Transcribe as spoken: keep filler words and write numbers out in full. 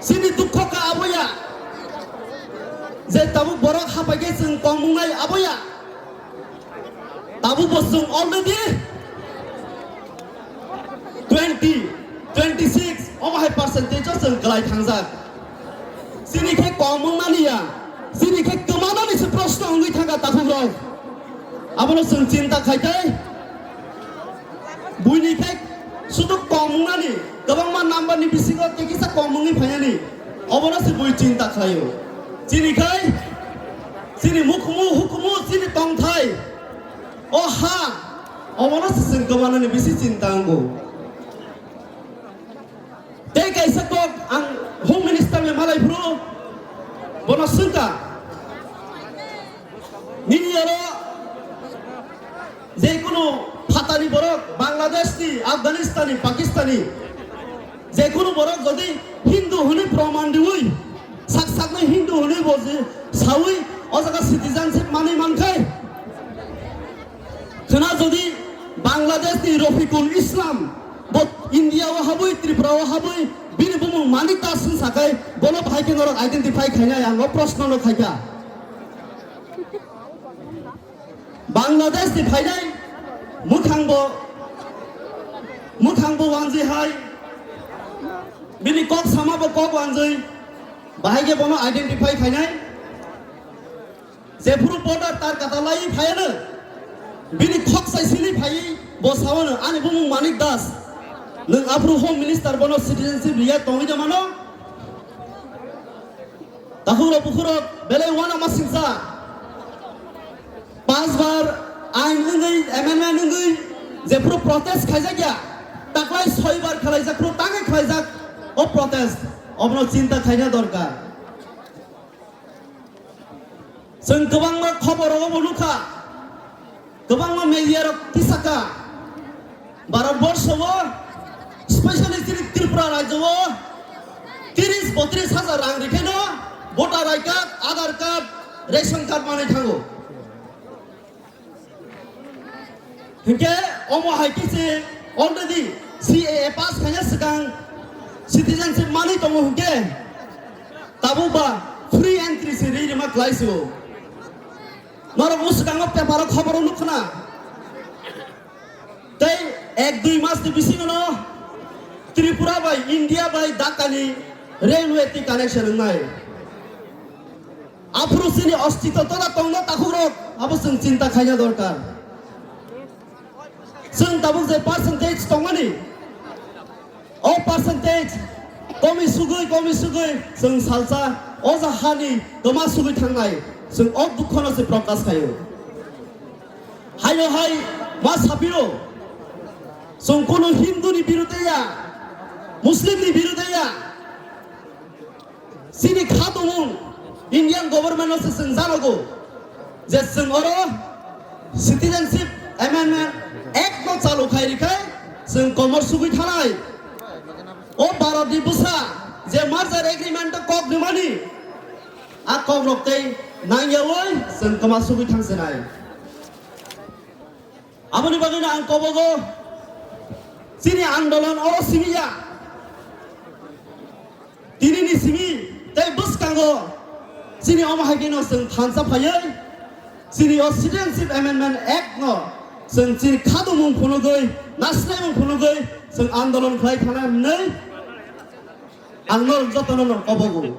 Chini dukho kha aboya, je tabuk borok hapai khe chwng kongmung nai aboya. Tabuk bo chwng already twenty, twenty six omo hai percentage o chwng kwlai thangjak. Chini khe kongmung nani ya, chini khe kwma nani se proshno wngwi thangkha takhuk rok. Abono chwng chinta khai tei buini khe sudu kongmung nani, kwbangma number ni bisingo tei kisa kongmung ni phainani, obono se bui chinta khlaio. Chini khai chini mukhumu hukumu chini tongthai o ha, obono se chwng kwma nani bisi chinta wngo. Tei kaisa kok ang Home Minister le malai phuru bono swngkha, nini oro je kunu phatani borok, Bangladesh ni, Afghanistan ni, Pakistan ni, je kunu borok jodi Hindu hwnwi proman riwi, sak sakni Hindu hwnwi bo je sawi o jaga citizenship manwi mankhai, khwna jodi Bangladesh ni Rafiqul Islam bo India o habwi, Tripura o habwi, bini bumung Manik Das hwn sakhai, bono bahai khe norok identify khainai, ang o proshno no khaikha. Bangladesh ni phainai mwkhang bo, mwkhang bo wanjwi hai, bini kok sama bo kok wanjwi, bahai khe bono identify khainai. Jephuru border tar kata lai phaiano, bini khok sai sili phai bo sawano, ani bumung Manik Das, nwng aphuru Home Minister, bono citizenship riya tongwi da mano. Takhuk rok bukhuk rok belai uanama singsa. Panch bar ain wngwi, amendment wngwi jephuru protest khaijak ya, taklai soi bar khalaijak phuru tangwi khalaijak o protest, obono chinta khaina dorkar. Chwng kwbangma khobor rogo bo nukha, kwbangma media rok tisakha, Bharat borsho o, specially chini Tripura rajyo o tiris botris hajar rang rikhaino voter I card, Aadhaar card, ration card manwi thango. Hinkhe omo hai khe se already C A A pass khaina swkang citizenship manwi tongo hinkhe tabuk ba free entry se ri rima klai se o. Norok o swkango paper o khobor o nukha na. Tei ek dui mas ni bisingo no Tripura bai India bai Dhaka ni railway twi connection wngnai. Aphuru chini ostitw tola tongna takhuk rok, abo chwng chinta khaina dorkar. Chwng tabuk je percentage tongmani, o percentage komi sugwi, komi sugwi chwng salsa o ja hani kwma sugwi thangnai, chwng o dukhono se prokash khaio. Haino hai ma sapiro, chwng kunu Hindu ni birude ya, Muslim ni birude ya, chini kha tongmung Indian government no se chwng janogo je chwng oro Citizenship Amendment Act no chalu khai rikhai chwng komor sugwi thanai. O Bharat ni bwsa je merger agreement o kok rwmani, a kok rok tei nangyawi chwng kwma sugwi thangsinai. Aboni bagwino ang kobogo chini andolon oro simi ya. Tini ni simi tei bwskango chini omo hai kheno chwng thansa phaiwi chini o Citizenship Amendment Act no chwng chini khadumung phunugwi, nasnaimung phunugwi chwng andolon khlai thana hwnwi ang norok jotono no kobogo.